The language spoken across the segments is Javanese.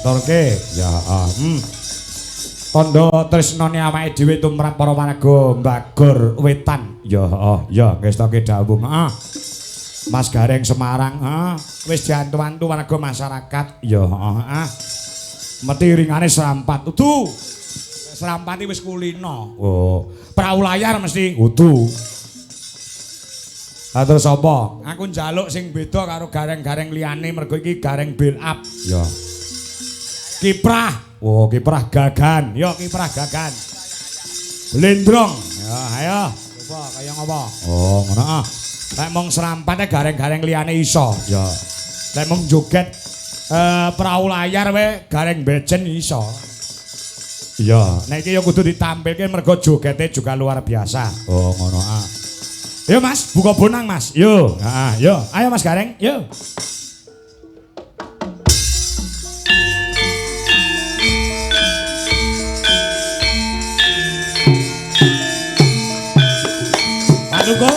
Aturke. Ya, heeh. Tandha tresnane awake dhewe tumrap para warga Mbagor Wetan. Ya, heeh, ya ngestoke dawuh. Heeh. Mas Gareng Semarang, heeh. Wis diantu-antu warga masyarakat. Ya, heeh, heeh. Mesti ringane serampat. Udu. Serampat iki wis kulino. Oh, prau layar mesti udu. Ha terus apa? Aku njaluk sing beda karo gareng-gareng liyane mergo iki gareng build up. Ya. Kiprah. Oh, kiprah gagan. Yo kiprah gagan. Blendrong. Ya, ayo. Coba kaya ngapa? Oh, ngono ah. Lek mung serampate gareng-gareng liyane iso. Ya. Lek mung joget prau layar wae gareng bejen iso. Iya, nek iki ya kudu ditampilke mergo jogete juga luar biasa. Oh, ngono ah. Yo Mas, buka bonang Mas. Yo, heeh, yo. Ayo Mas Gareng, yo. Paduka.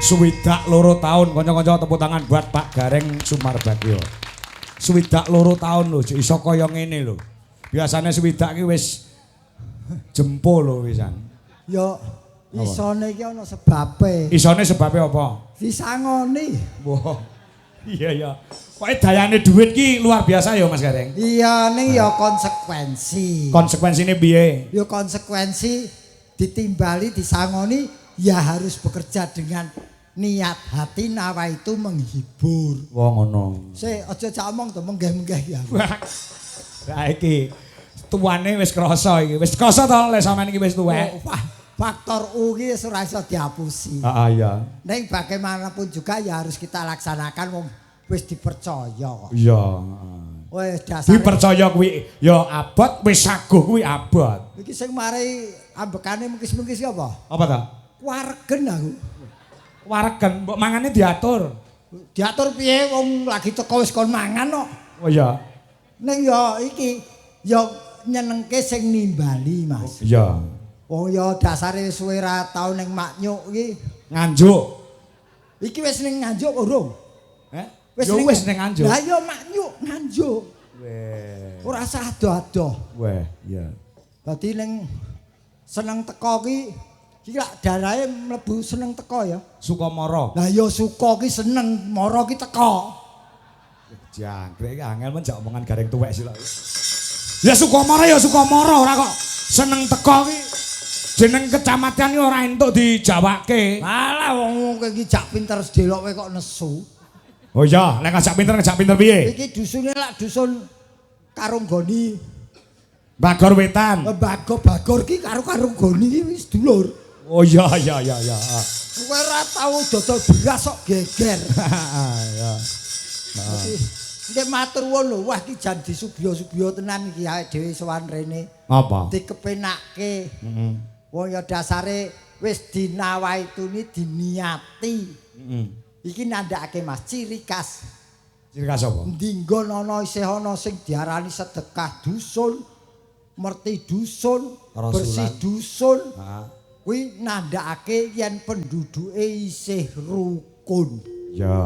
Swidak loro tahun, kanca-kanca tepuk tangan buat Pak Gareng Sumarbagyo. 62 tahun lho, iso kaya ngene lho. Biasane swidak iki wis jempol lho wisan. Ya isone iki ana sebabe. Isone sebabe apa? Disangoni. Wah. Iya ya. Pokoke dayane dhuwit ki luar biasa ya Mas Gareng. Iya ning ya konsekuensi. Konsekuensine piye? Ya konsekuensi ditimbali disangoni ya harus bekerja dengan niat hati nawa itu menghibur. Wah ngono. Sik aja cak omong to menggeh-menggeh ya. Lah iki tuane wis krasa iki. Wis krasa to lek sampean iki wis tuwek. Wah, faktor U iki wis ora iso dihapusi. Heeh iya. Ning bagaimanapun juga ya harus kita laksanakan wong wis dipercaya kok. Iya. Wis dasare. Dipercaya kuwi ya abot, wis saguh kuwi abot. Iki sing marai ambekane mengkis-mengkis ki apa? Apa ta? Waregen aku. Waregen, mbok mangane diatur. Diatur piye wong lagi teko wis kon mangan kok. Oh iya. Ning ya iki ya nyenengke sing nimbali, Mas. Iya. Wong ya dasare suwe ra tau ning Maknyuk iki. Nganjuk. Iki wis ning Nganjuk urung? Heh? Wis wis ning Nganjuk. Lah ya Maknyuk Nganjuk. Weh. Ora usah adoh-adoh. Weh, iya. Dadi ning seneng teko ki iki lak darahe mlebu seneng teko ya. Sukamara. Lah ya suka ki seneng, mara ki teko. Jangkrik iki angel men jak omongan gareng tuwek sih lho. Ya Sukamara ya Sukamara ora kok seneng teko ki. Jeneng kecamatan ki ora entuk dijawake. Alah wong kowe iki jak pinter sedelok kowe kok nesu. Oh iya, nek ngajak pinter ngajak pinter piye? Iki dusune lak dusun Karunggoni. Bagor Wetan. Bagor-bagor ki karo Karunggoni ki wis dulur. Oh iya iya iya iya. Kowe ora tau dodol beras kok geger. Ya. Nggih matur nuwun lho, wah iki jan disubya-subya tenan iki awake dhewe sowan rene. Apa? Dikepenake. Heeh. Wong ya dasare wis dinawaituni diniati. Heeh. Iki nandhakake Mas ciri khas. Ciri khas apa? Endi nggon ana isih ana sing diarani sedekah dusun, merti dusun, bersih dusun. Heeh. Kuwi nandhakake yen penduduke isih rukun. Ya.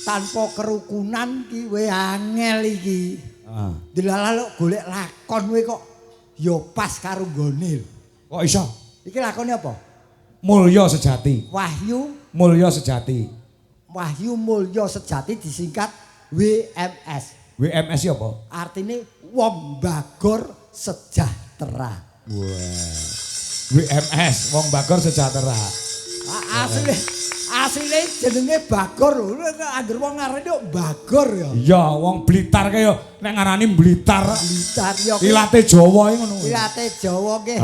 Tanpa kerukunan ki we angel iki. Heeh. Dilalah lho golek lakon kowe kok ya pas karo nggone. Kok iso? Iki lakone apa? Mulya Sejati. Wahyu Mulya Sejati. Wahyu Mulya Sejati disingkat WMS. WMS iki apa? Artine Wong Bagor Sejahtera. Wah. WMS Wong Bagor Sejahtera. Asline jenenge Bagor lho. Angger wong ngarani kok Bagor ya. Iya, wong Blitar kae ya nek ngarani Blitar. Blitar ya. Ilate Jawa iki ngono. Ilate Jawa nggih.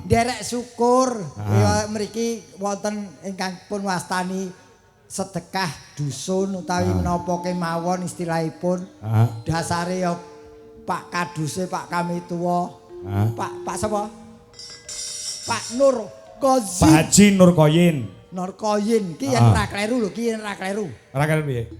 Nderek syukur ya mriki wonten ingkang pun wastani sedekah dusun utawi menapa kemawon istilahipun. Dasare ya Pak Kaduse, Pak Kamituwa. Pak sapa? Pak Nur Kozin. Pak Haji Nur Koyin. Nur Koyin ki yen ora kleru lho, ki yen ora kleru. Ora kleru piye?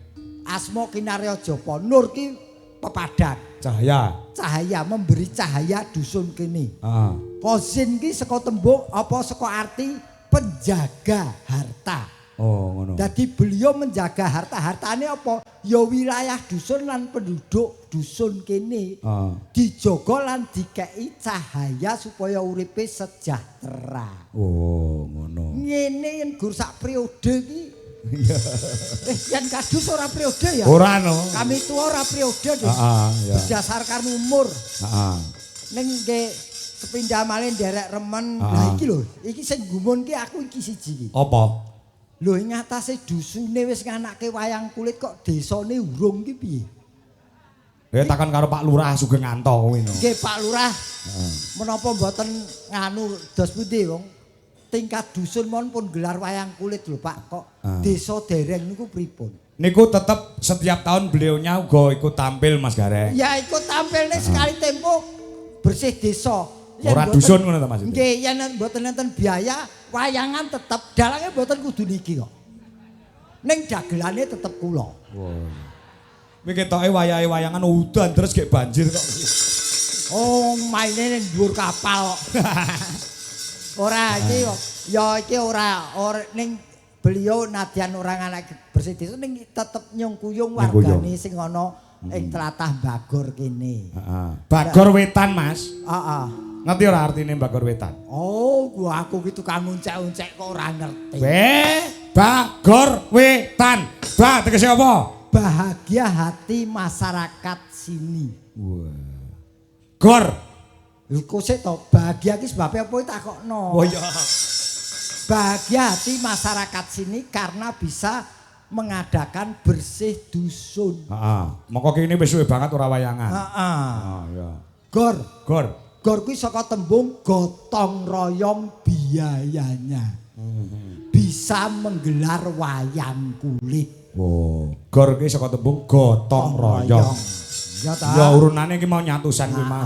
Asma kinarya japa. Nur ki pepadang. Cahaya. Cahaya memberi cahaya dusun kene. Heeh. Kozin ki saka tembung apa saka arti penjaga harta. Oh, ngono. Dadi beliau menjaga harta. Hartane apa? Ya wilayah dusun lan penduduk dusun kene. Dijaga lan dikeki cahaya supaya uripe sejahtera. Oh, ngono. Ngene yen gur sak periode iki. Iya. Yen kadus ora periode ya? Ora no. Kami tua ora periode, Dus. Heeh, iya. Berdasarkan umur. Heeh. Ning nggih sepindah malih nderek remen. Lah iki lho, iki sing gumun ki aku iki siji iki. Apa? Lho ing atase dusune wis nganake wayang kulit kok desane urung ki piye? Ya takon karo Pak Lurah Sugeng Anto kuwi no. Nggih Pak Lurah. Menapa mboten nganu dos pundi wong tingkat dusun mon pun gelar wayang kulit lho Pak kok desa dereng niku pripun? Niku tetep setiap tahun beliaunya uga ikut tampil Mas Gareng. Ya ikut tampil nih sekali tempo bersih desa. Ora dusun ngono ta Mas? Nggih yen mboten enten biaya wayangan tetep dalange mboten kudu niki kok. Ning dagelane tetep kula. Wah. Kuwi ketoke wayahe wayangan udan terus gek banjir kok. Oh, maine ning dhuwur kapal kok. Ora iki ya iki ora ning beliau nadyan ora anak bersih desa ning tetep nyungkuyung wargane sing ana ing tlatah Bagor kene. Heeh. Bagor Wetan, Mas. Heeh. Ngerti ora artine Bagor Wetan? Oh, gua aku ki tukang uncek-uncek kok ora ngerti. Bagor Wetan. Ba tegese apa? Bahagia hati masyarakat sini. Wah. Gor. Lho kok sik to, bahagia ki sebabe apa takokno. Oh iya. Bahagia hati masyarakat sini karena bisa mengadakan bersih dusun. Heeh. Mongko kene wis suwe banget ora wayangan. Heeh. Oh iya. Gor. Gor. Gor kuwi saka tembung gotong royong biayanya. Bisa menggelar wayang kulit. Oh, gor kuwi saka tembung gotong royong. Ya ta. Ya urunane iki mau nyatusan kuwi mau.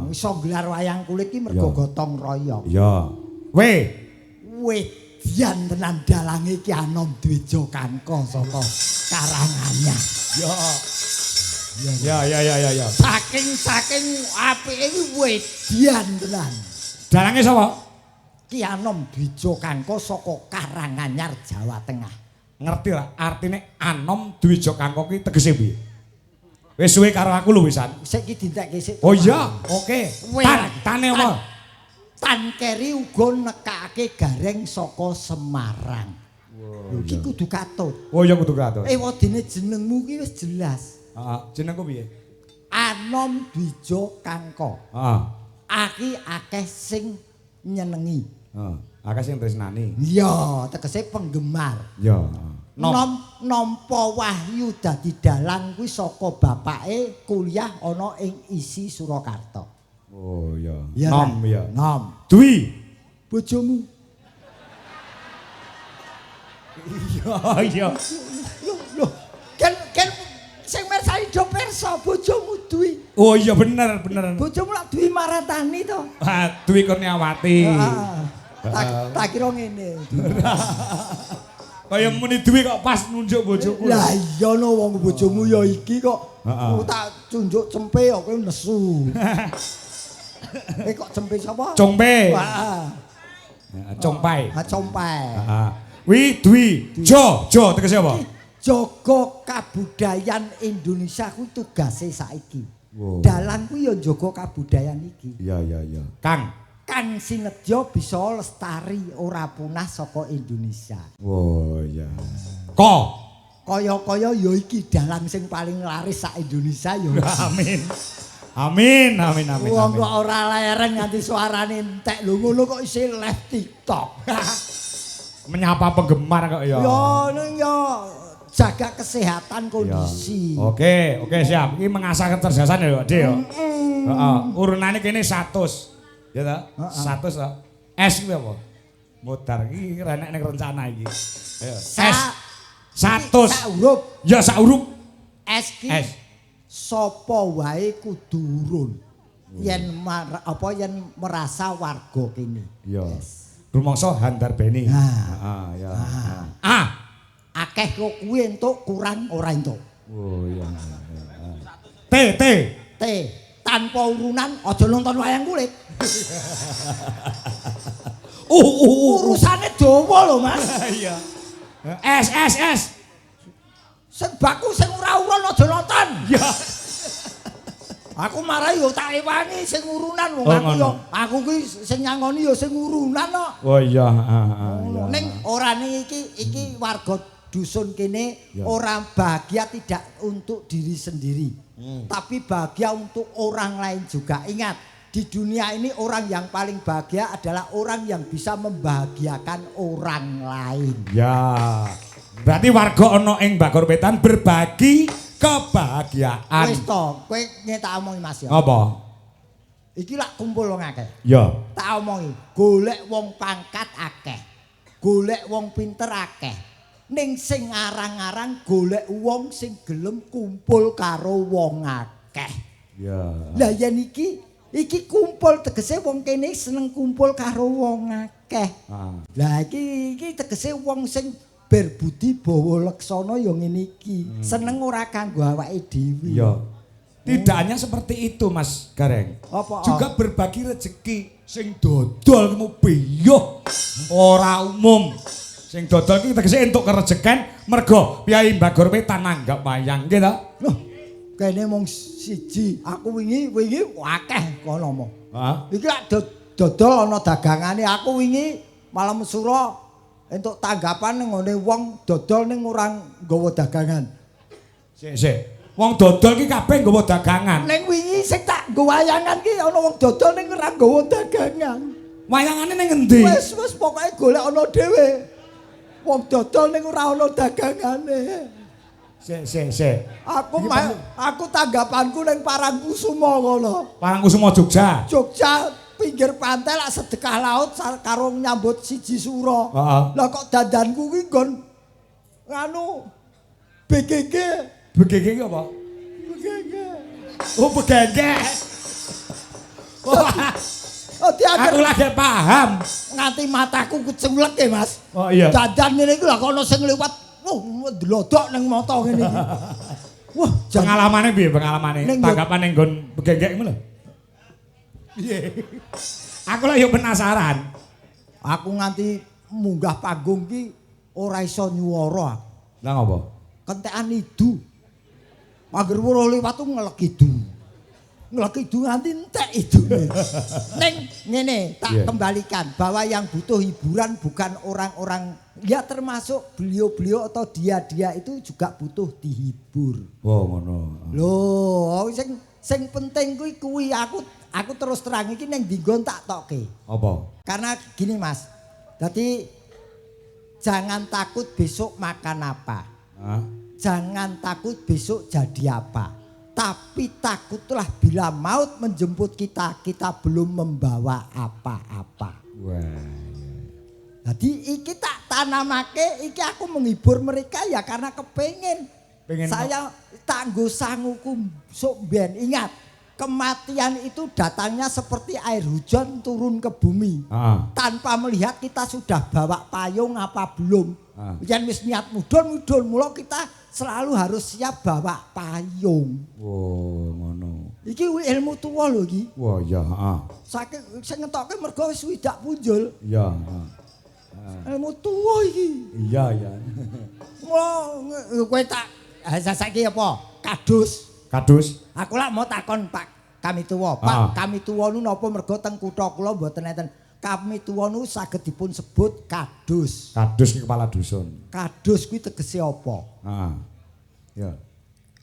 Iso gelar wayang kulit iki mergo gotong royong. Iya. W. Wedian tenan dalange Ki Anom Dwija Kangka saka Karanganyar. Ya. Ya ya ya ya ya. Saking apike iki wedian tenan. Dalange sapa? Ki Anom Dwija Kangka saka Karanganyar, Jawa Tengah. Ngerti ora artine Anom Dwija Kangka ki tegese piye? Wis suwe karo aku lho wisan. Sik iki dintekke sik. Oh iya, oke. Tan, tane apa? Tan keri uga nekake gareng saka Semarang. Lho iki kudu katut. Oh iya kudu katut. Ewadene jenengmu ki wis jelas. Heeh, jenengku piye? Anom Dwija Kangka. Heeh. Aki akeh sing nyenengi. Heeh, akeh sing tresnani. Iya, tegese penggemar. Iya. Nom nampa wahyu dadi dalang kuwi saka bapake kuliah ana ing ISI Surakarta. Oh iya. Iya, Nom ya. Nom. Dwi. Bojomu. Iya, iya. Lho, lho. Ken sing mirsani do pirsa bojomu Dwi. Oh iya bener, bener. Bojomu lak Dwi Maratani to. Ah, Dwi Kurniawati. Tak kira ngene. Kaya muni Dwi kok pas nunjuk bojoku. Lah iya no wong bojomu ya iki kok. Tak tunjuk cempe kok kowe nesu. Kok cempe sapa? Congpe. Heeh. Compai. Ha compai. Heeh. Wi Dwi. Jo, jo tegese apa? Jaga kabudayan Indonesia kuwi tugase saiki. Wow. Dalang kuwi ya njaga kabudayan iki. Iya iya iya. Kang Kang sinedya bisa lestari ora punah saka Indonesia. Oh iya. Ko kaya-kaya ya iki dalang sing paling laris sak Indonesia ya. Amin. Amin amin amin. Wong kok ora lereng nganti suarane entek lho ngono kok isih live TikTok. Menyapa penggemar kok ya. Ya ning ya jaga kesehatan kondisi. Ya. Oke, oke siap. Iki mengasah kecerdasan ya, Pak De ya. Heeh. Urunane kene 100. Ya ta? 100 ta. S kuwi apa? Modar iki renek ning rencana iki. Ayo. S 100. Sak huruf. Ya sak huruf. S ki. S. Sapa wae kudu urun. Yen apa yen merasa warga kene. Iya. Rumangsa handarbeni. Heeh, ya. A. Akeh kok kuwi entuk kurang ora entuk. Oh iya. T T T tanpa urunan aja nonton wayang kulit. Urusane dawa lho Mas. Iya. S S S. Sing baku sing ora urun aja nonton. Iya. Aku marah yo tak ewangi sing urunan wong aku yo aku kuwi sing nyangoni yo sing urunan kok. Oh iya, heeh. Ning ora ning iki warga dusun kene ora bahagia tidak untuk diri sendiri, tapi bahagia untuk orang lain juga. Ingat, di dunia ini orang yang paling bahagia adalah orang yang bisa membahagiakan orang lain. Ya. Berarti warga ana ing Bagor Wetan berbagi kebahagiaan. Wis to, kowe tak omongi Mas ya. Apa? Iki lak kumpul wong akeh. Ya. Tak omongi, golek wong pangkat akeh. Golek wong pinter akeh. Ning sing arang-arang golek wong sing gelem kumpul karo wong akeh. Ya. Lah yen iki kumpul tegese wong kene seneng kumpul karo wong akeh. Lah iki tegese wong sing berbudi bawa leksana ya ngene iki. Seneng ora kanggo awake dhewe. Iya. Tidak hanya seperti itu Mas Gareng. Apa? Juga berbagi rezeki sing dodol mu biyuh ora umum. Sing dodol iki tegese entuk kerejeken mergo Kyai Bagor Wetan nanggap wayang nggih ta? Loh, kene mung siji. Aku wingi akeh kono mo. Heeh. Iki lak dodol ana dagangane. Aku wingi malam sura entuk tanggapan ning ngene wong dodol ning ora nggawa dagangan. Sik sik. Wong dodol ki kabeh nggawa dagangan. Ning wingi sing tak nggo wayangan ki ana wong dodol ning ora nggawa dagangan. Wayangane ning endi? Wis wis pokoke golek ana dhewe. Wong dodol ning ora ana dagangane. Sik sik sik. Aku tanggapanku ning Parangkusumo ngono. Parangkusumo Jogja. Jogja pinggir pantai lak sedekah laut karo nyambut siji sura. Heeh. Lah kok dandanku kuwi nggon nganu BGG. BGG ki apa? BGG. Oh, begenggek. Wah, Oh, diager aku lagi paham. Nganti mataku keculek e, Mas. Oh iya. Dandan ngene iki lho kok ana sing liwat, wah, ndlodok ning mata ngene iki. Wah, jan Pengalamane piye pengalamane? Tanggapan ning nggon begenggek ngono lho. Piye? Aku lah yo penasaran. Aku nganti munggah panggung ki ora iso nyuwara aku. Lah ngopo? Kentekan idu. Angger weruh liwat tuh ngelek idu. Ngelek idu nganti entek idune. Ning ngene, tak kembalikan bahwa yang butuh hiburan bukan orang-orang ya, termasuk beliau-beliau atau dia-dia itu juga butuh dihibur. Oh, ngono. Loh, sing sing penting kuwi kuwi aku terus terang iki ning ndi nggon tak tokke. Apa? Karena gini, Mas. Jadi jangan takut besok makan apa. Hah? Jangan takut besok jadi apa. Tapi takutlah bila maut menjemput kita, kita belum membawa apa-apa. Wah. Jadi iki tak tanamake, iki aku menghibur mereka ya karena kepengen. Pengen saya tak nggo sanguku sok ben. Ingat, kematian itu datangnya seperti air hujan turun ke bumi. Tanpa melihat kita sudah bawa payung apa belum. Yen wis niat mudhun mudhun, mula kita selalu harus siap bawa payung. Oh, ngono. Iki ilmu tuwa lho iki. Wah, iya, heeh. Saking sing ngetoke mergo wis swidak punjul. Iya, heeh. Ilmu tuwa iki. Iya, iya. Mula kowe tak saiki apa? Kadus. Kadus. Aku lak mau takon Pak Kamituwa. Pak Kamituwa nu napa, mergo teng kutha kula mboten enten. Kamituwa nu saged dipun sebut kadus. Kadus ki kepala dusun. Kadus kuwi tegese apa? Heeh. Ya.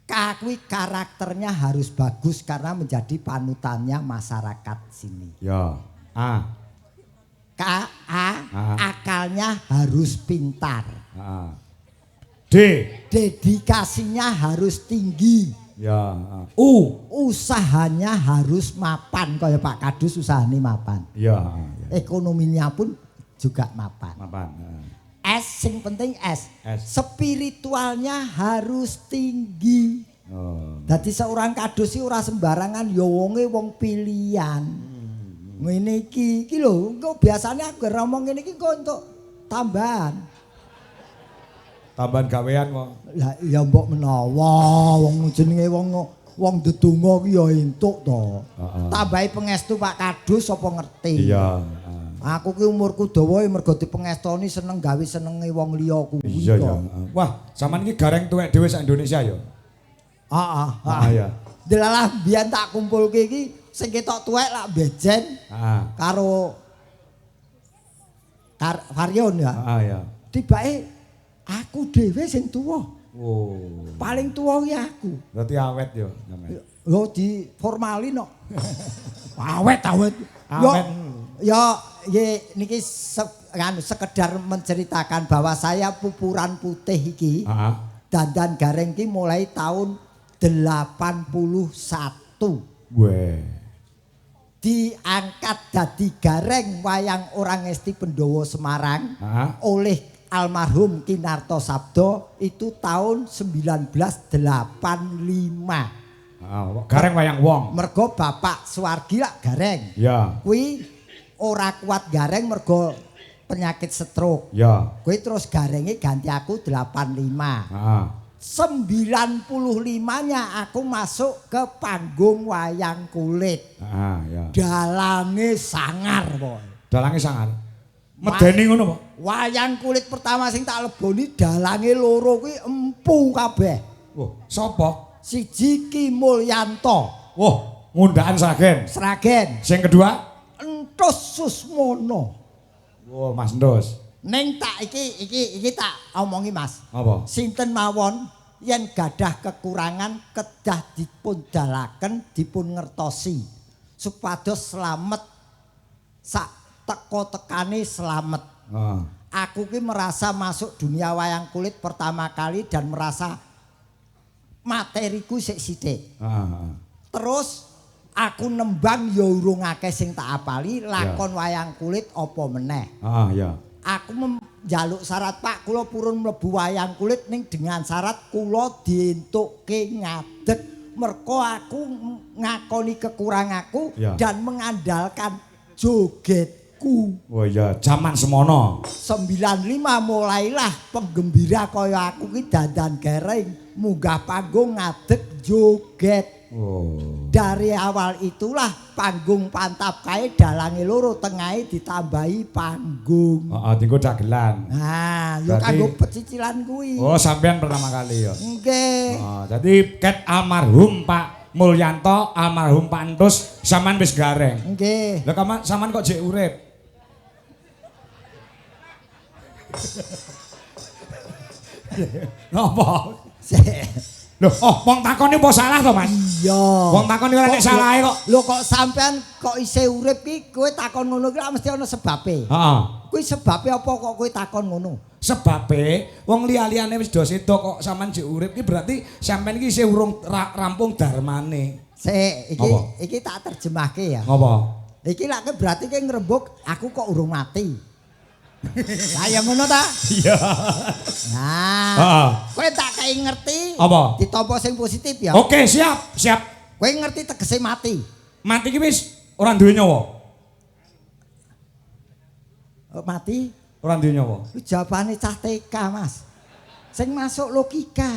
K kuwi karakternya harus bagus karena menjadi panutannya masyarakat sini. Ya. A. K A, akalnya harus pintar. A. D. Dedikasinya harus tinggi. Ya. U. Usahanya harus mapan, kaya Pak Kadus usahane mapan. Ya, ya. Ekonominya pun juga mapan. Mapan. S sing penting S. S. Spiritualnya harus tinggi. Oh. Dadi seorang kadus sih ora sembarangan ya, wonge wong pilihan. Ngene iki iki lho, engko biasane aku ngomong ngene iki engko entuk tambahan. Tambahan gawean kok. Lah ya mbok menawa wong jenenge wong wong ndedonga ki ya entuk to. Tambahi pengestu Pak Kadus sapa ngerti. Iya. Aku ki umurku dawa ya mergo dipengestoni, seneng gawe senenge wong liya kuwi. Iya ya. Wah, sampean iki gareng tuwek dhewe sak Indonesia ya. Heeh. Heeh ya. Delalah biyen tak kumpulke iki sing ketok tuwek lak Bejen karo Kar Varion ya. Heeh ya. Tibake aku dhewe sing tuwa. Oh. Paling tuwa ki aku. Berarti awet ya sampean. Lho, di formalin kok. Awet awet. Awet. Ya ya niki anu, sekedar menceritakan bahwa saya pupuran putih iki. Dandan gareng ki mulai tahun 81. Weh. Diangkat dadi gareng wayang orang Ngesti Pendowo Semarang oleh almarhum Kinarto Sabdo itu tahun 1985. Ah, gareng wayang wong. Mergo Bapak Suwargi lak gareng. Ya. Kuwi ora kuat gareng mergo penyakit stroke. Ya. Kuwi terus garenge ganti aku 85. 95-nya aku masuk ke panggung wayang kulit. Ah, ya. Dalange sangar, pokoke. Dalange sangar. Medeni ngono, Pak. Wayang kulit pertama sing tak leboni dalange loro kuwi empu kabeh. Wah, sapa? Siji Ki Mulyanto. Wah, ngundaan Sragen. Sragen. Sing kedua? Entus Susmono. Wah, Mas Entus. Ning tak iki iki iki tak omongi, Mas. Apa? Sinten mawon yen gadah kekurangan kedah dipun dalaken, dipun ngertosi supados slamet, sak teko-tekane slamet. Aku ki merasa masuk dunia wayang kulit pertama kali dan merasa materiku sik sithik. Terus aku nembang ya urung akeh sing tak apali, lakon wayang kulit apa meneh. Ah, ya. Aku njaluk syarat, "Pak, kula purun mlebu wayang kulit ning dengan syarat kula dientukke ngadeg Mergo aku ngakoni kekuranganku dan mengandalkan jogetku. Oh iya, jaman semono. 95 mulailah penggembira kaya aku ki dandan gareng, munggah panggung ngadeg joget. Oh. Dari awal itulah panggung pantap kae dalange loro, tengahe ditambahi panggung. Heeh, dinggo dagelan. Nah, ya kanggo pecicilan kuwi. Oh, sampean pertama kali ya. Nggih. Heeh, dadi ket almarhum Pak Mulyanto, almarhum Pak Entus sampean wis gareng. Nggih. Lah sampean kok jek urip? Napa? Sik. Loh, oh, wong takoni apa salah to, Mas? Iya. Wong takoni ora nek salahe kok. Lho kok sampean kok isih urip ki kowe takon ngono ki mesti ana sebabe. Heeh. Kuwi sebabe apa kok kowe takon ngono? Sebabe wong liya-liyane wis do sedo kok sampean jek urip ki berarti sampean ki isih urung rampung darmane. Sik, iki tak terjemahke ya. Ngapa? Iki lak berarti ki ngrembug aku kok urung mati. Lah ya ngono ta? Iya. Nah, kowe tak kei ngerti. Apa? Ditampa sing positif ya. Oke, siap, siap. Kowe ngerti tegese mati. Mati ki wis ora duwe nyawa. Mati ora duwe nyawa. Kuwi jawabane cah TK, Mas. Sing masuk logika.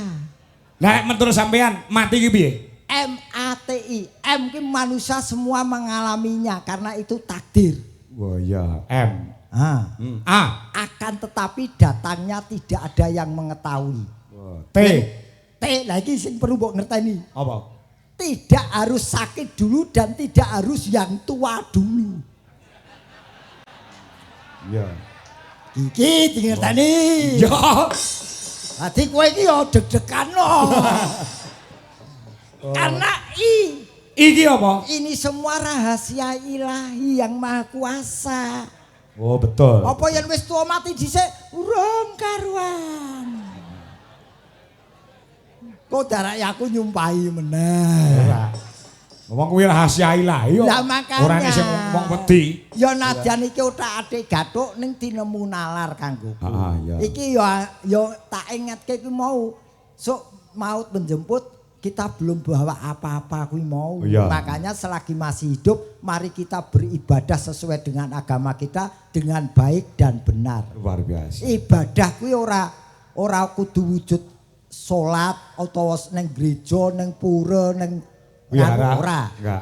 Lah menurut sampean mati ki piye? M A T I. M ki manusia semua mengalaminya karena itu takdir. Wah iya, M. Ah. A. Akan tetapi datangnya tidak ada yang mengetahui. T. T lagi sing perlu mbok ngerteni. Apa? Tidak harus sakit dulu dan tidak harus yang tua dulu. Iya. Iki dingerteni. Iya. Dadi kowe iki ya deg-degan no. Karena I. Iki apa? Ini semua rahasia ilahi yang maha kuasa. Oh betul. Apa yang wis tua mati dhisik urung karuan. Kok darake aku nyumpahi meneh. Ora. Wong kuwi rahasia ilahi kok. Lah makanya. Ora sing wong wedi. Ya nadyan iki othak-athik gathuk ning tinemu nalar kanggo. Heeh, iya. Iki ya tak ingetke kuwi mau. Sok maut menjemput kita belum bawa apa-apa kuwi mau. Iya. Makanya selagi masih hidup mari kita beribadah sesuai dengan agama kita dengan baik dan benar. Luar biasa. Ibadah kuwi ora kudu wujud salat utawa ning gereja, ning pura, ning wihara. Ora.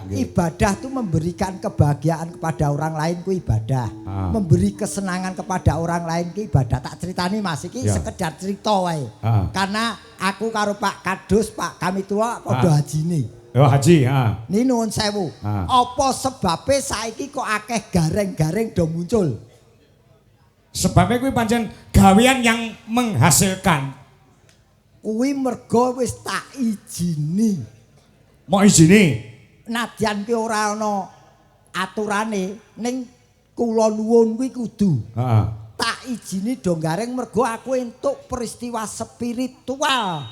Ibadah itu memberikan kebahagiaan kepada orang lain kuwi ibadah. Ah. Memberi kesenangan kepada orang lain kuwi ibadah. Tak ceritani Mas iki sekedar cerita wae. Ah. Karena aku karo Pak Kadus, Pak kami tua padha hajine. Oh haji, heeh. Ni nuwun sewu. Apa sebabe saiki kok akeh gareng-gareng do muncul? Sebabe kuwi pancen gawean yang menghasilkan. Kuwi mergo wis tak ijini. Mau izini? Nadyan ki ora ana aturane ning kula nuwun kuwi kudu. Heeh. Tak izini do gareng mergo aku entuk peristiwa spiritual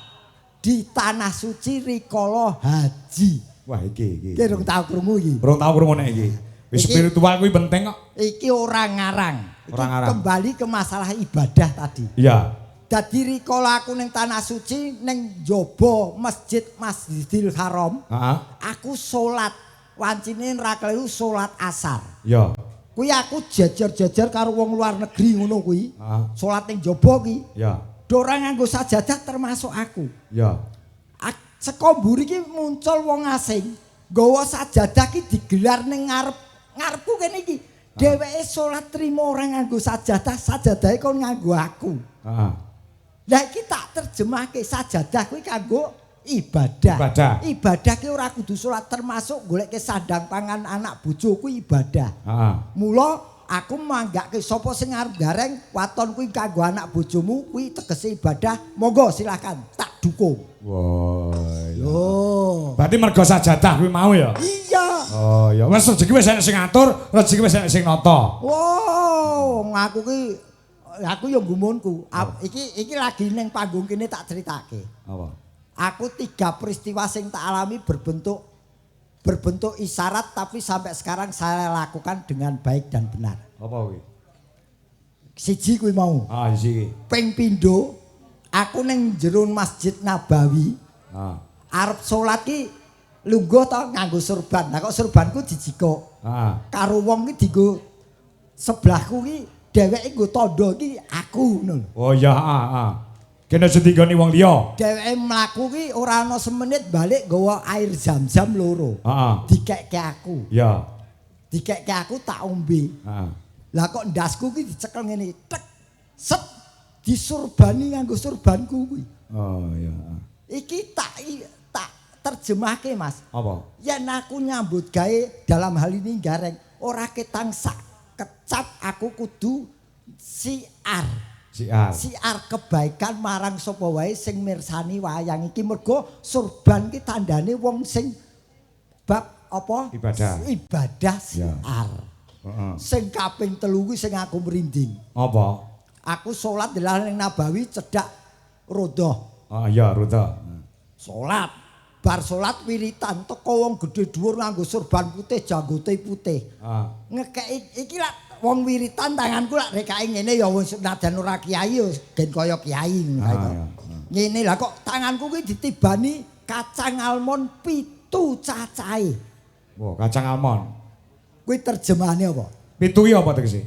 di tanah suci rikala haji. Wah iki iki. Ki rung tau krungu iki. Rung tau krungu nek iki. Wis spiritual kuwi penting kok. Iki ora ngarang. Ora ngarang. Kembali ke masalah ibadah tadi. Iya. Dadi rikala aku ning tanah suci ning njaba masjid Masjidil Haram, aku salat wancine ra kleru salat asar. Iya. Kuwi aku jejer-jejer karo wong luar negeri ngono kuwi. Salat ning njaba ki. Iya. Do ora nganggo sajadah termasuk aku. Iya. Saka mburi ki muncul wong asing, nggawa sajadah ki digelar ning ngarep ngarepku kene iki. Dheweke salat trimo ora nganggo sajadah, sajadahe kon nganggo aku. Heeh. Lah iki tak terjemahke sajadah kuwi kanggo ibadah. Ibadah. Ibadah ki ora kudu salat termasuk goleke sandang pangan anak bojo kuwi ibadah. Heeh. Mula aku manggake sapa sing arep gareng waton kuwi kanggo anak bojomu kuwi tegese ibadah, monggo silakan tak dukung. Wah. Lho. Berarti mergo sajadah kuwi mau ya? Iya. Oh ya wis rezeki wis enek sing ngatur, rezeki wis enek sing nata. Wow, aku ki aku ya gumunku. Iki lagi ning panggung kene tak critake. Apa? Aku 3 peristiwa sing tak alami berbentuk isyarat tapi sampai sekarang saya lakukan dengan baik dan benar. Apa kuwi? Siji kuwi mau. Ah, siji. Ping pindho aku ning jero Masjid Nabawi. Ah. Arep salat ki Lungguh to nganggo surban. Lah kok surbanku dijikuk. Heeh. Karo wong ki dienggo sebelahku ki dheweke nggo tandha iki aku ngono lho. Oh iya, heeh. Kene aja dinggoni wong liya. Dheweke mlaku ki ora ana semenit balik nggawa air zam-zam loro. Heeh. Dikekke aku. Iya. Dikekke aku tak ombe. Heeh. Lah kok ndasku ki dicekel ngene, tek. Set disurbani nganggo surbanku kuwi. Oh iya. Iki tak terjemahke, Mas. Apa? Yen aku nyambut gawe dalam hal ini gareng ora ketang sak kecap aku kudu siar. Siar. Siar kebaikan marang sapa wae sing mirsani wayang iki mergo surban ki tandane wong sing bab apa? Ibadah. Ibadah siar. Heeh. Sing kaping 3 kuwi sing aku merinding. Apa? Aku salat delah ning Nabawi cedhak Rodoh. Ah iya, Rodoh. Salat, bar salat wiritan teko wong gedhe dhuwur nganggo surban putih, janggote putih. Ah. Ngekeki iki lak wong wiritan tanganku lak rekake ngene ya wong senajan ora kiai ya gen kaya kiai ngono kae to. Ngene lah kok tanganku kuwi ditibani kacang almond 7 cacahe. Wah, kacang almond. Kuwi terjemahane apa? 7 ki apa tegese?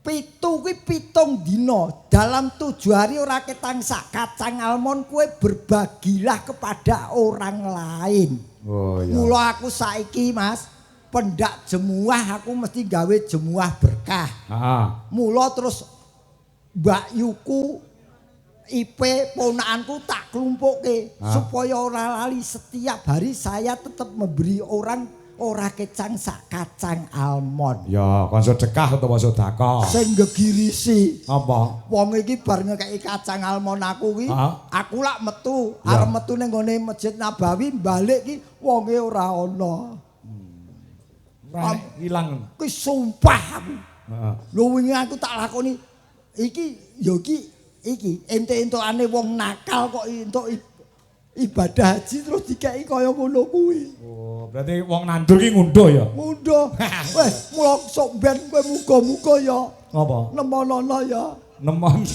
7 kuwi 7 dina. Dalam 7 hari ora ketang sak kacang almond kowe berbagilah kepada orang lain. Oh iya. Mula aku saiki, Mas, pendak jemuah aku mesti gawe jemuah berkah. Heeh. Mula terus Mbak Yuku IP ponakanku tak klumpukke supaya ora lali setiap hari saya tetap memberi orang ora kecang sak kacang almond. Ya, kon sedekah utawa sedekah. Sing gegirisi. Apa? Wong iki bar ngekeki kacang almond aku ki, aku lak metu, arep metu ning gone Masjid Nabawi balik ki wonge ora ana. Ora ilang. Kuwi sumpah aku. Heeh. Lho wingi aku tak lakoni iki ya iki entuk-entukane wong nakal kok entuk ibadah haji terus dikeki kaya ngono kuwi. Oh, berarti wong nandur ki ngunduh ya? Ngunduh. Wes, mula sok ben kowe muga-muga ya. Ngapa? Nemonono ya. Nemon.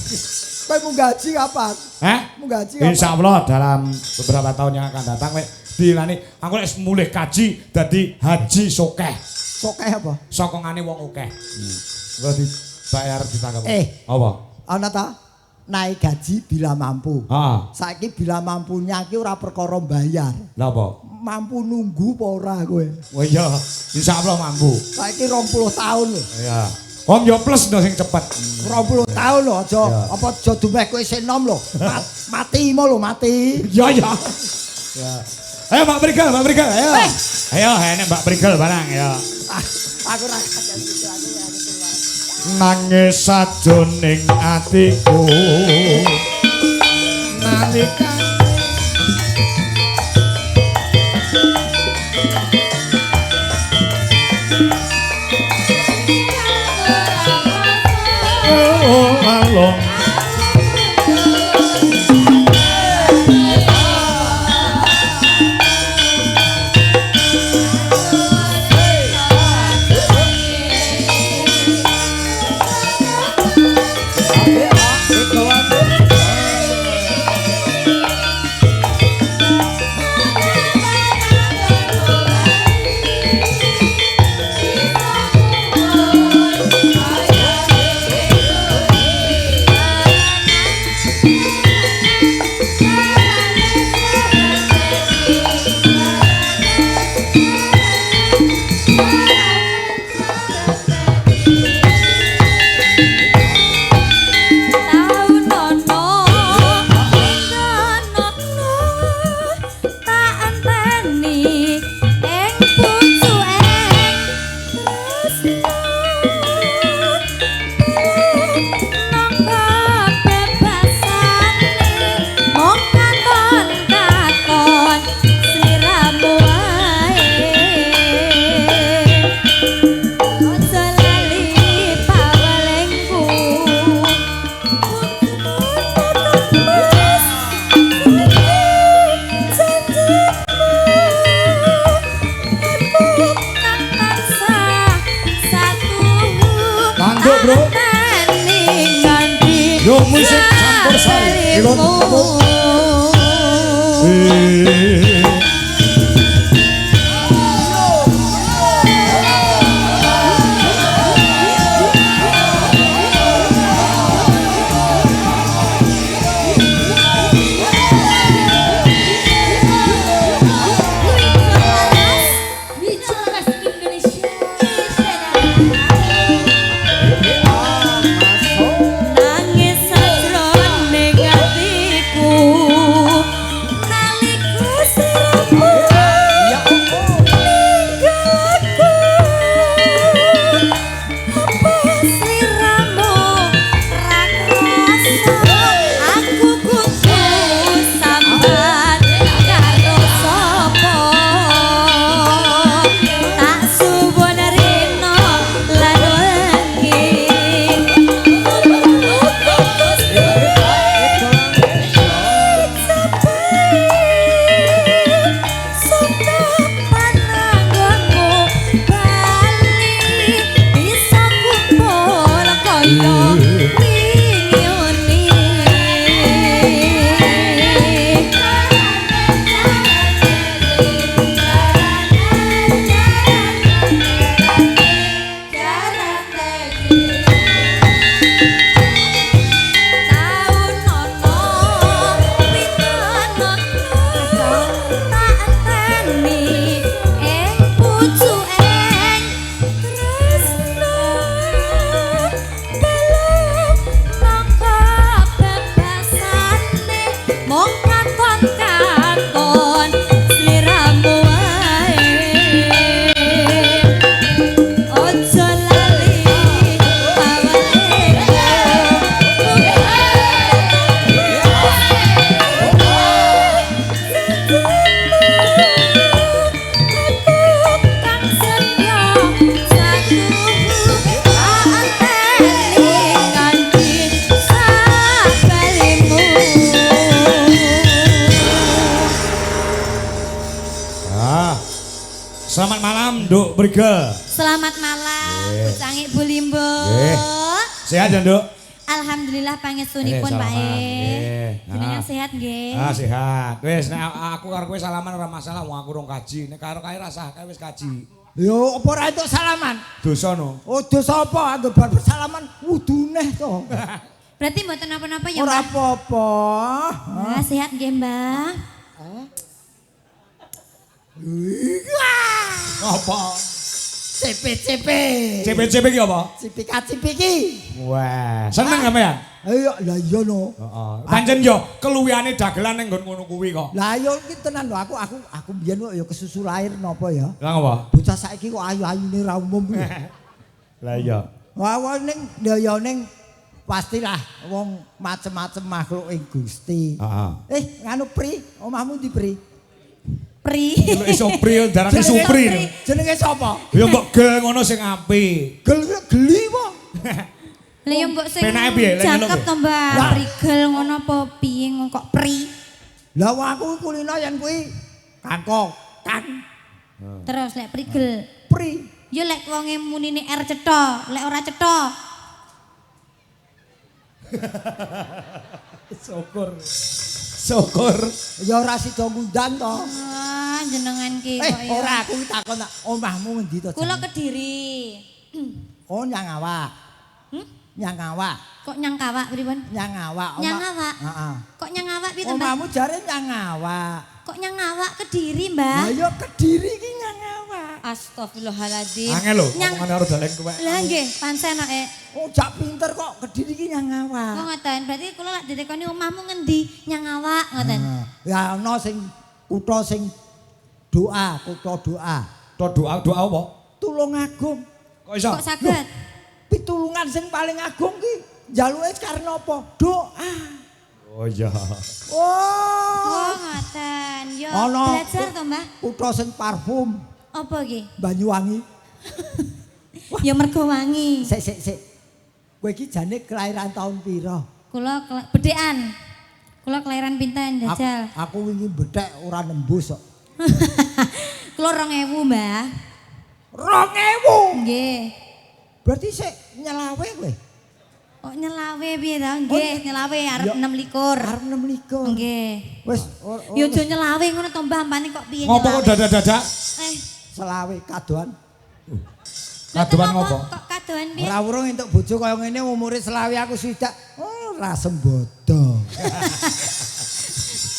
Kowe munggah haji kapan? Hah? Munggah haji kapan? Insyaallah dalam beberapa tahun yang akan datang kowe dilani aku wis mulih kaji dadi haji sokeh. Sokeh apa? Sokongane wong akeh. Engko dibayar ditangkap. Apa? Ana ta? Naik gaji bila mampu. Saiki bila mampunya iki ora perkara bayar. Lha apa? Mampu nunggu apa ora kowe? Oh iya, insyaallah mampu. Saiki 20 tahun lho. Iya. Wong yo plus no sing cepet. 20 tahun lho aja apa aja dumeh kowe isih enom lho. Mati mo lho mati. Iya iya. Ya. Ayo Mbak Prigel, Mbak Prigel, ayo. Ayo enek Mbak Prigel barang ya. Aku ora kaget aku. Nangis sajroning atiku nalika oh along musik campur sari. Ah. Selamat malam, Nduk Prigel. Selamat malam, Nggih. Bocah Bu Limbo. Nggih. Sehat ya, Nduk? Alhamdulillah pangestunipun, Eh, Pak E. nggih. Jenengan Ah. sehat nggih? Ah, sehat. Wis nek aku karo kowe salaman ora masalah wong aku rong kaji. Nek karo kae rasah kae wis kaji. Yo apa ora entuk salaman? Dosa no. Oh dosa apa angger bar bersalaman wudune to. Berarti mboten napa-napa ya, Ora Mbah? apa-apa. Ah, sehat nggih, Mbah. Apa? CP-CP. CP-CP ki apa? Cipika cipiki. Wah, seneng sampean? Ayo lah iya no. Heeh. Pancen yo keluwihane dagelan ning nggon ngono kuwi kok. Lah iya iki tenan lho aku aku aku mbiyen kok ya kesusu lahir napa ya. Lah ngopo? Bocah saiki kok ayu-ayune ra umum kuwi. Lah iya. Wah wah ning ya ning pastilah wong macem-macem makhluk ing Gusti. Heeh. Eh nganu Pri, omahmu ndi Pri? Pri. Lho iso pri darane supri. Jenenge sapa? Ya mbok gel ngono sing apik. Gel geli apa? Lah ya mbok sing Penake piye? Lek ngono jangkep piye? to, Mbah. Lah. Prigel ngono apa piye ngono kok pri? Lah wong aku kulino yen kuwi kangkong, kang Terus lek prigel. Pri. Ya lek wonge munine R cetha, lek ora cetha. Syukur. Syukur. Ya ora sida ngundang to. Wah, jenengan ki Eh kok ya. ora aku ki takon tak omahmu ngendi to? Kula Jan? Kediri. Oh nyang awak. Hmm? Nyang awak. Kok nyang kawak pripun? Nyang awak. Nyang awak? Heeh. Kok nyang awak piye to, Mbah? Omahmu jare nyang awak. Kok nyang awak Kediri, Mbah? Lah ya Kediri ki nyang awak. Astagfirullahaladzim. Angel lho, Nyang omongane karo daleng tuwek. Lah nggih, pancen kok. Oh jak pinter kok Kediri ki nyang awak. Oh ngoten, berarti kula lak ditekoni omahmu ngendi? Nyang awak ngoten. Nah, ya ana sing kutha sing doa, kutha doa. To doa doa apa? Tulungagung. Kok iso? Kok saged? Pitulungan sing paling agung ki njaluke karena apa? Doa. Oh iya. Oh. Oh ngoten. Yo Ana belajar to, Mbah. Kutha sing parfum Apa iki? Banyuwangi. Ya mergo wangi. Sik sik sik. Kowe iki jane kelahiran tahun pira? Kula bedhekan. Kula kelahiran pinten jajal? Aku wingi bethek ora nembus kok. Kula 2000, Mbah. 2000. Nggih. Berarti sik nyelawe kowe. Kok nyelawe piye to? Nggih, nyelawe arep Ya. 6 likur. Arep 6 likur. Nggih. Wis Ya aja nyelawe ngono to, Mbah, ampane kok piye Ngopo kok nyelawe? dadak-dadak? Eh, selawe kadoan. Kadoan lha ngopo? Kok kadoan piye? Ora urung entuk bojo kaya ngene umure selawe aku swidak. Oh, ora sembodo.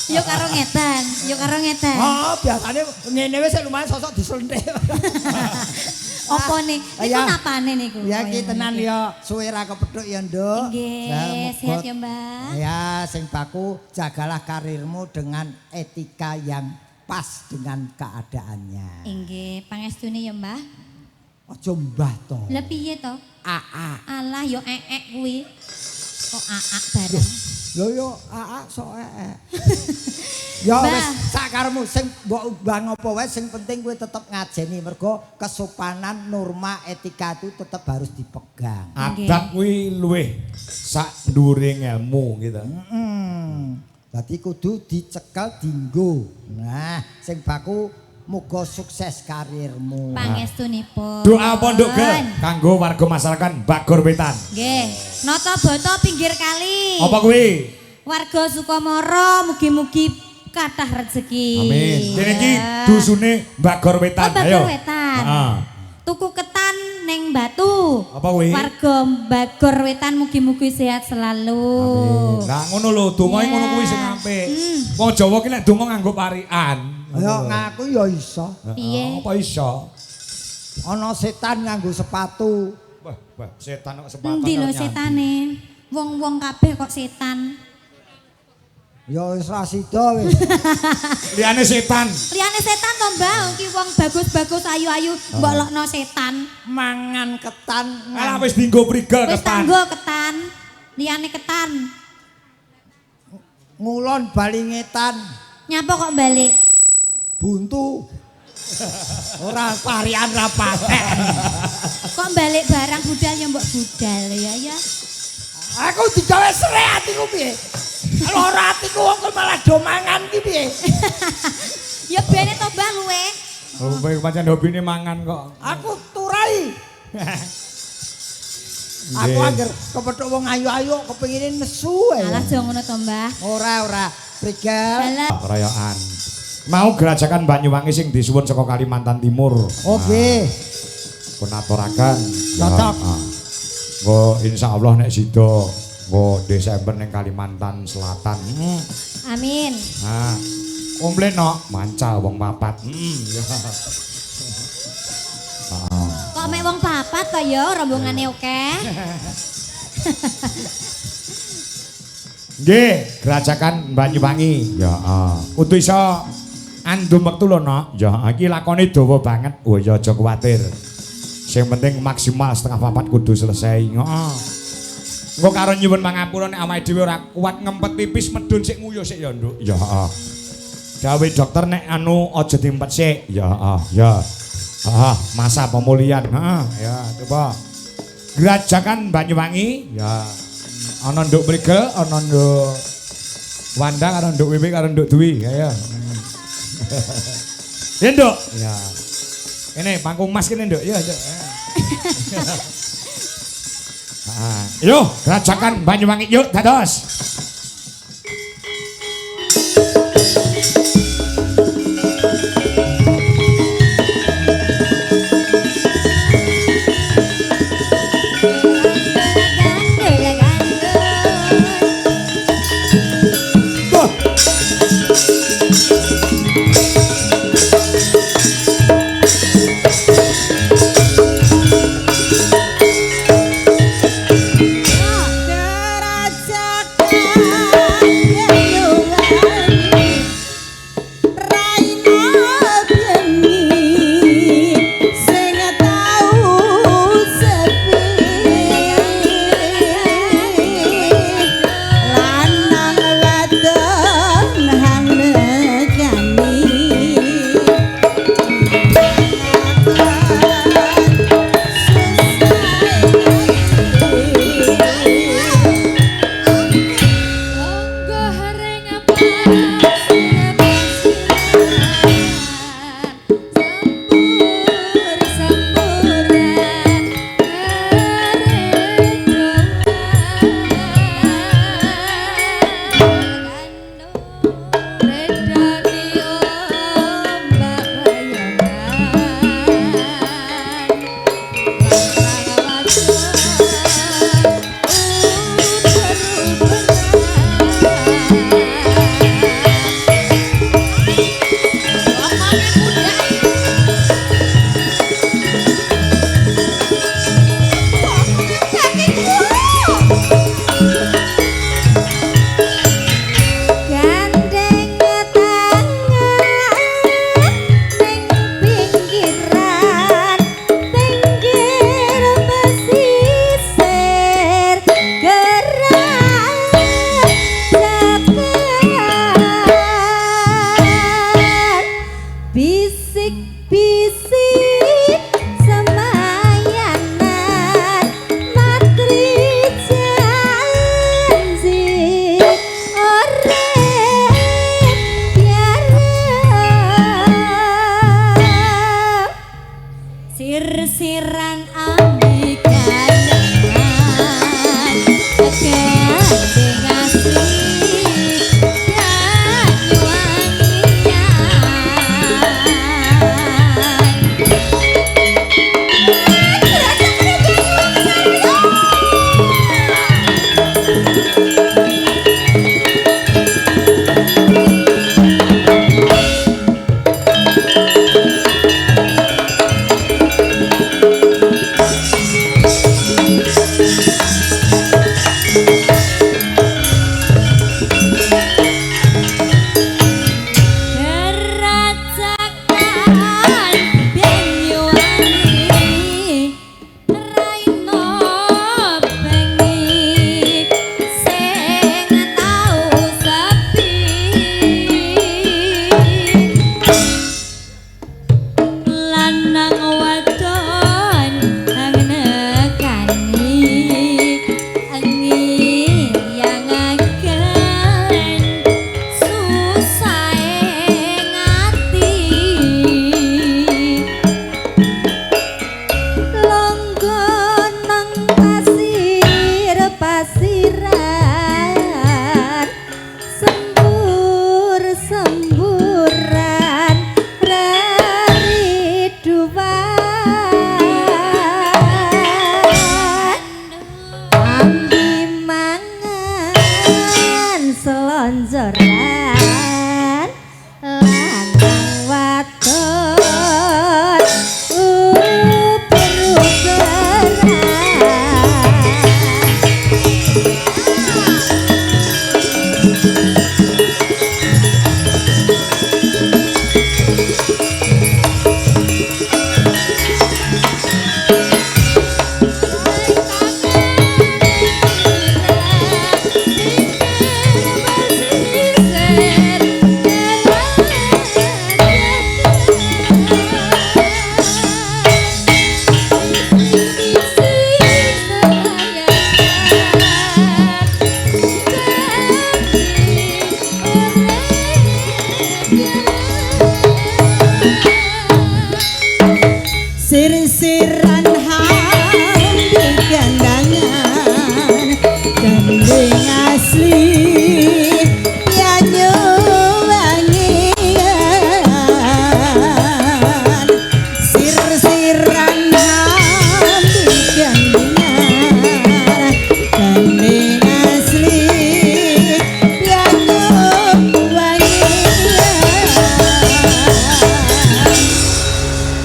Ya karo ngetan, ya karo ngetan. Oh, biasane ngene wis lumayan sosok diselentik. Apa nih? Niku Ya. napane niku? Ya ki tenan ya suwe ra kepethuk ya, Nduk. Nggih, sehat ya, Mbah. Ya, sing baku jagalah karirmu dengan etika yang pas dengan keadaannya. Nggih, pangestune ya, Mbah. Aja mbah to. Lah piye to? AA. Alah yo eek kuwi. Kok aak bareng. Lho yo AA sok ee. Ya Mbah. wis sakaremu sing mbok ubah apa wae sing penting kowe tetep ngajeni mergo kesopanan norma etika itu tetep harus dipegang. Adab kuwi luwih sak dhuwure ngelmu gitu. Heeh. Dadi kudu dicekel dinggo. Nah, sing baku muga sukses karirmu. Pangestunipun. Doa apa Nduk Gel kanggo warga masyarakat Bagor Wetan? Nggih, nata bata pinggir kali. Apa kuwi? Warga Sukamara mugi-mugi kathah rezeki. Amin. Kene iki dusune Bagor Wetan. Oh, Bagor Ayo. Wetan. Heeh. Tuku ketan ning Batu. Apa kuwi? Warga Bagor Wetan mugi-mugi sehat selalu. Amin. Lah ngono lho, donga Ya. ngono kuwi sing apik. Wong Jawa ki nek donga nganggo parikan. Ayo ngaku ya iso. Piye? Apa iso? Ana setan nganggo sepatu. Wah, wah, setan kok sepatu. Endi lho setane? Wong-wong kabeh kok setan. Ya wis ra sida wis. Liyane setan. Liyane setan to, Mbah, iki wong bagus-bagus ayu-ayu mbok lokno setan. Mangan ketan. Alah wis dinggo prigel Wis ketan. tanggo ketan. Liyane ketan. Ngulon bali ngetan. Nyapa kok balik? Buntu. Ora parian ra patek. Kok balik barang budal ya mbok budal ya ya. Aku digawe sere atiku piye? Lara atiku wong kok malah do mangan ki piye? Ya bene to Mbah luwe. Oh, kowe pancen hobine mangan kok. Aku turai. Aku angger kepethuk wong ayu-ayu kepengine nesu ae. Alah aja ngono to, Mbah. Ora, ora. Prigel. Royokan. Mau Grajagan Banyuwangi sing disuwun saka Kalimantan Timur. Oh nggih. Pun aturaken. Cocok. Engko insyaallah nek sida engko Desember ning Kalimantan Selatan. Amin. Nah, komplit no, mancal wong papat. Ya. Kok mek wong papat to ya rombongane akeh. Nggih, Grajagan Banyuwangi. Ya, kudu iso andum wektu lho, Nok. Ya, iki lakone dawa banget. Oh ya aja kuwatir. Sing penting maksimal 3:30 kudu selesai. Heeh. Engko karo nyuwun pangapura nek awake dhewe ora kuat ngempet pipis medun sik nguyuh sik ya, Nduk. Ya, heeh. Gawe dokter nek anu aja diempet sik. Ya, heeh, ya. Heeh, masa pemulihan. Heeh, ya, coba. Grajagan Banyuwangi, ya. Ana Nduk Prigel, ana Nduk Wanda karo Nduk Wiwi karo Nduk Dwi, ya. Ya, Nduk. Ya. Ini panggung mas kene, Nduk. Ya, Nduk. Heeh. Yo, Grajagan Banyuwangi yuk dados.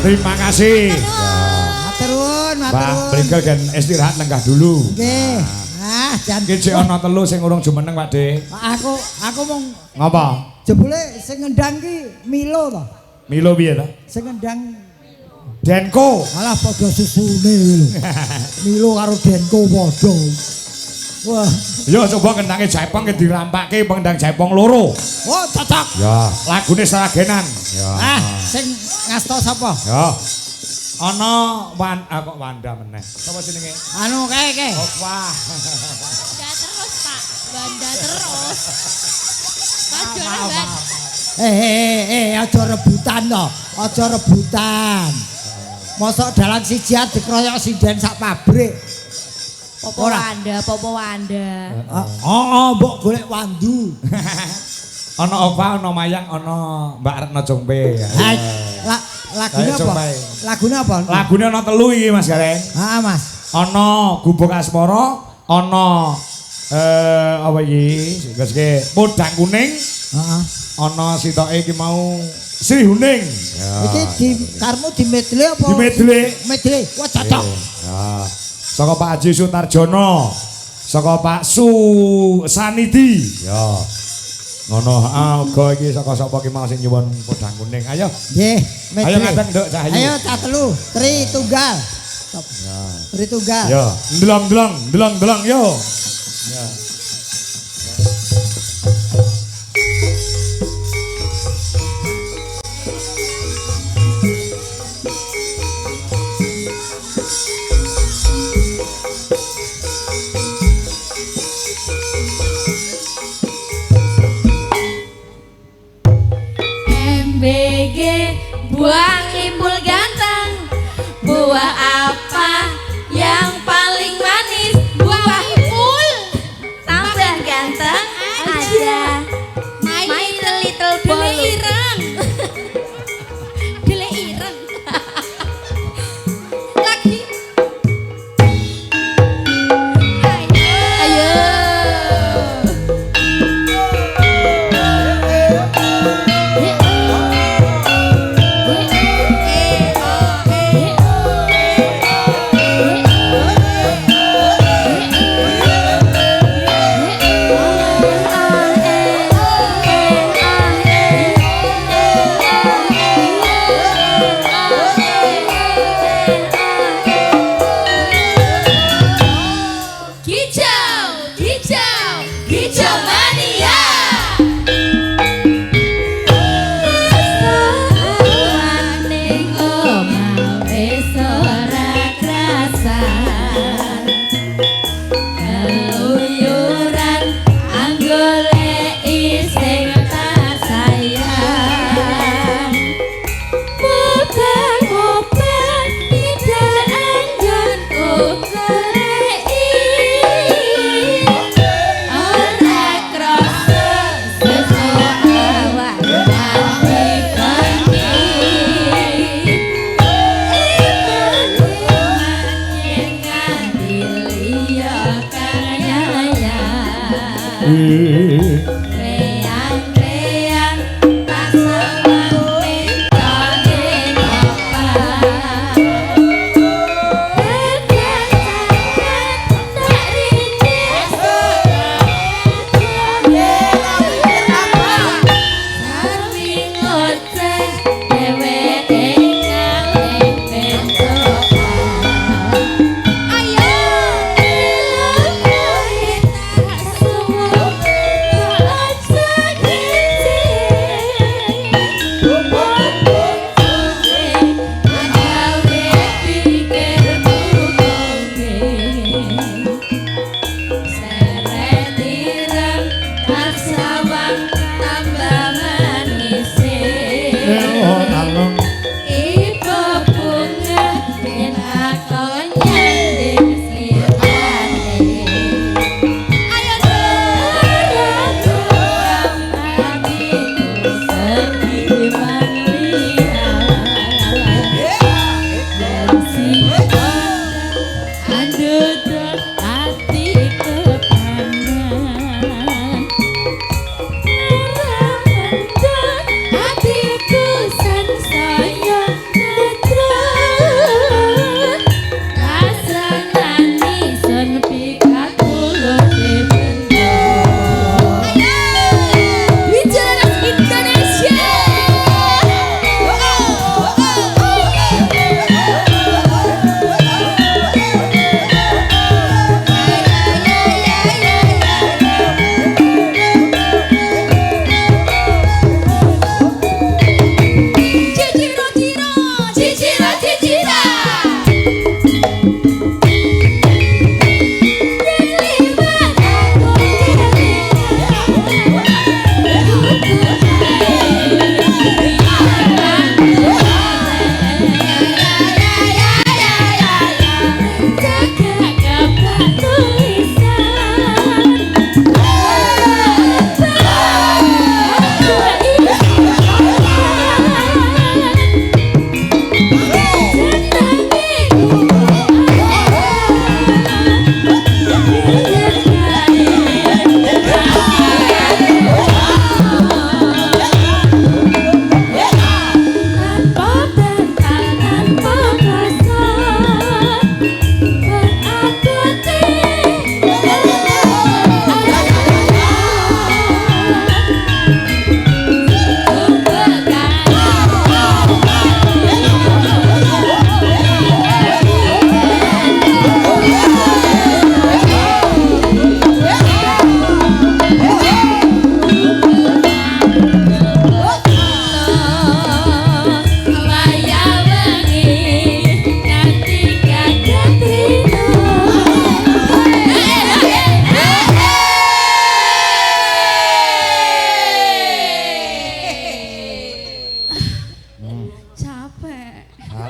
Terima kasih. Matur nuwun, matur Mbah nuwun. Bringkel gen istirahat lenggah dulu. Nggih. Ah, jan. Iki jek ana telu sing urung jumeneng, Pak De. Aku mung Ngapa? jebule sing ngendang ki Milo to. Milo piye to? Sing ngendang Denko. malah padha susune lho. Milo karo Denko padha. Wah, Yo coba kendange jaipong ki dirampake pengendang jaipong loro. oh cocok. Ya, lagune Sragenan. Ya. Ah, sing ngasta sapa? Ya. Ana wan ah, kok Wanda meneh. Sapa jenenge? Anu kae kae. Oh, wah. Banda terus, Pak. Banda terus. Maaf, maaf. Eh, aja rebutan to. Aja rebutan. Mosok dalang siji arep dikeroyok sinden sak pabrik. Popo Wanda, Popo Wanda. Oh, mbok golek wandu. Ana Ova, ana Mayang, ana Mbak Retno Jongpe. Hai, lagune apa? Lagune apa? Lagune ana telu iki Mas Gareng. Heeh, Mas. Ana Gubuk Asmara, ana apa iki? Sing Podang Kuning. Heeh. Ana sitoke iki mau Sri Huning. Iki di karmu di medley apa? Di medley. Medley. Wah, cocok. Ya. Saka Pak Haji Sutarjono. Saka Pak Su Sanidi. Ya. Ngono heeh uga iki saka sapa ki mau sing nyuwun Podang Kuning. Ayo. Nggih, medley. Ayo ngadeg Nduk Cahayu. Ayo cah telu, tri tunggal. Top. Ya. Tri tunggal. Yo, ndelong-ndelong, ndelong-ndelong yo. Ya. MBG buang impul ganteng. Buah apa yang paling manis? Buah ipul.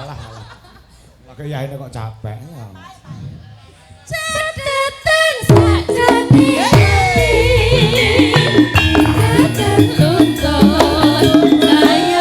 Alah alah. Lah yaine kok capek. Cedeten sakjane ati. Kadang luntur kaya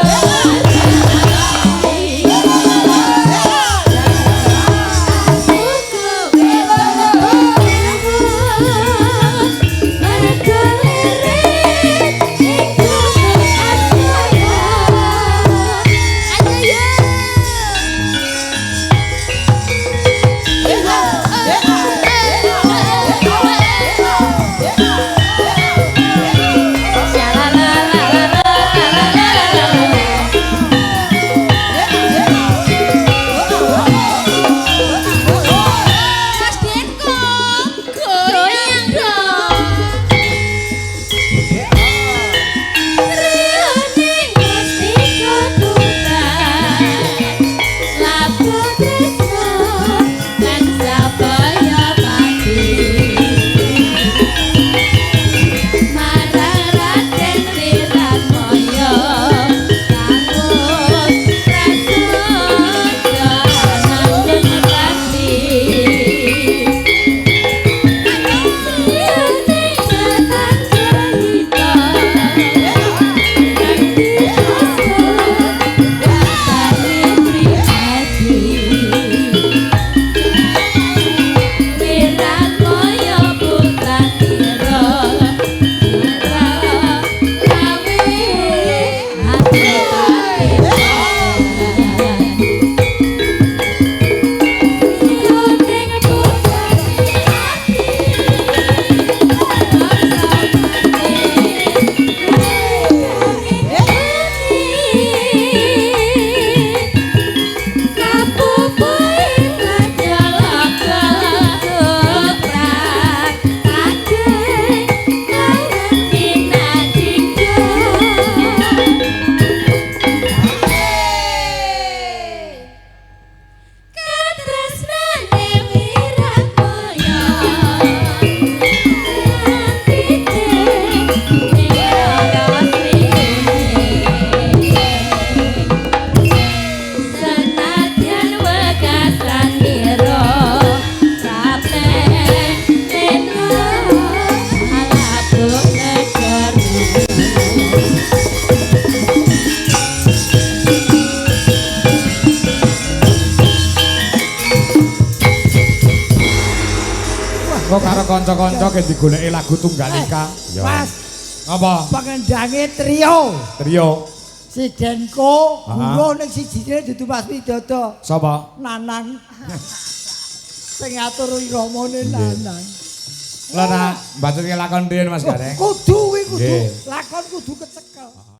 Kok karo kanca-kanca ke digoleki lagu Tunggal Ika. Mas, ngapa? Pengendange trio. Trio. Si Denko, guru ning sijine dudu Mas Widodo. Sapa? Nanang. Sing ngatur iramane Nanang. Lah nak mbacutke lakon riyen Mas Gareng. Kudu kuwi kudu. Lakon kudu kecekel.